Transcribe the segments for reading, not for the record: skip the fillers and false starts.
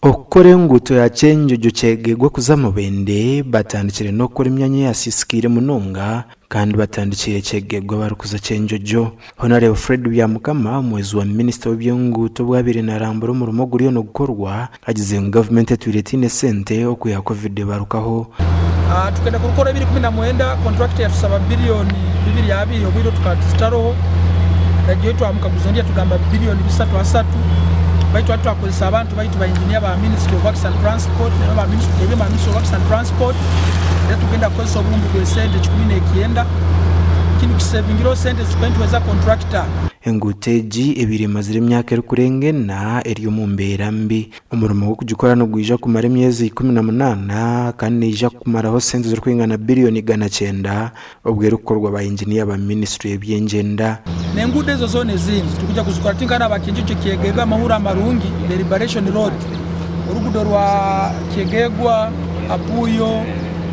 Okukora enguuto ya Kyenjojo Kyegegwa kuza Mubende batandikire n'okukora emyanya eyasiisikaire munonga kandi batandikiire Kyegegwa barikuza Kyenjojo. Honarebo Fred Byamukama, omuhwezi wa minisita w'eby'enguuto obu abaire narambura omurimo oguriyo nigukorwa, agizire ngu gavumenti etwire etaine sente okwiha Covid ebarukaho. Tukenda kurukora ebiri 19, kontrakita yatusaba biliyoni 22 obwire tukaba tuzitaroho. Nagiyo twamukaguza ondi yatugamba biliyoni bisatu asatu baitu hati twakozesa abantu baitu ba engineer ba Ministry of Works and Transport nabo ba Ministry ba Ministry of Works and Transport era tugenda kukozesa obuhumbi bw'esente 190 kinu kisevingireho sente ezitukuba nituheza kontrakita. Enguuto egi ebaire emazire emyaka erikurenga ena eri omu mbeera mbi. Omurimo gw'okugikora nigwija kumara emyezi 18 kandi neija kumaraho sente zirikwingana biriyoni 900 obwo erikukorwa ba inginiya ba minisiture y'ebyengyenda. N'enguudo ezo zoona ezindi turikwija kuzikora ti nka Kinjojo Kyegegwa Amahuri Amarungi the Liberation Road, oruguudo rwa Kyegegwa, Apuuyo,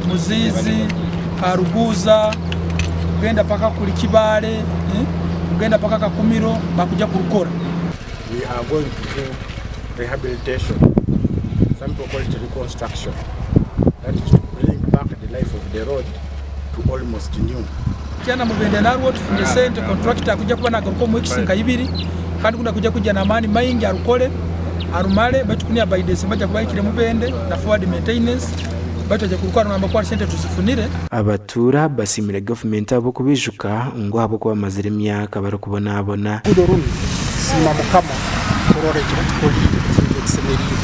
Muziizi, Karuguuza kugenda paka kuri Kibaale, kugenda paka Kakumiro bakwija kurukora. We are going to do rehabilitation, some people call it reconstruction, that is to bring back the life of the road to almost new. Kyana Mubende narwo tufunire sente contractor akuja kuba nagaruka omu weeks nka ibiri kandi kundi akuja kuja n'amaani maingi arukore arumare baitu kuni by December aja kuba ahikire Mubende na forward maintenance baitu aja kurukora nagamba ku sente tuzifunire. Abatuura basiimire gavumenti ahabw'okubijuka ngu ahabw'okuba bamazire emyaka barikubonabona. Oruguudo runu tusiima Mukama kurora eki batukoliire kintu ekisemeriire.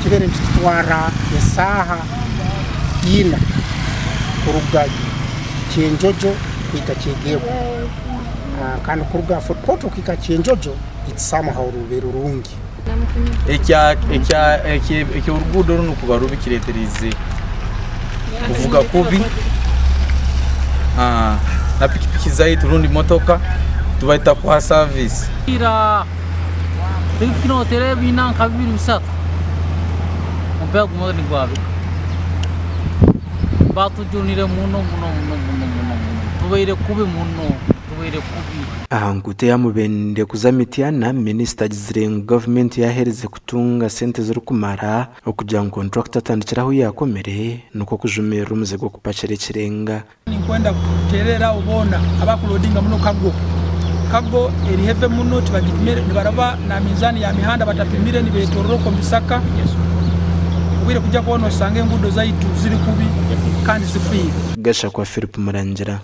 Kibaire nikitutwarra esaaha ina kuruga Kyenjojo kuhika Kyegegwa kandi kuruga Fort Portal kuhika Kyenjojo it's somehow rubaire rurungi. Eky'oruguudo runu kuba rubi kireeteriize kuvuga kubi na pikipiki zaitu rundi motoka tuba tutakuha saviisi. Ira pikipiki noteera ebiina nka bibiri bisatu omupiira gumwe nigwabika. Batujunire muno muno muno muno muno muno tubaire kubi muno tubaire kubi. Aha nguuto eya Mubende kuza Mityana, minisita agizire ngu gavumenti yaaherize kutunga sente zirikumara okugira ngu kontrakita atandikire ahu yaakomire nikwo kujumirira omuze gw'okupakira ekirenga. Ninkwenda kuteerera abo boona abakuloodinga muno cargo. Cargo eri heavy muno tibagipimire nibaraba na minzaani ya mihanda batapimire nibetorora okwo omu bisaka. Obwire kujya kuba noshanga enguudo zaitu ziri kubi kandi zifiire. Gashakwa Philip Murangira.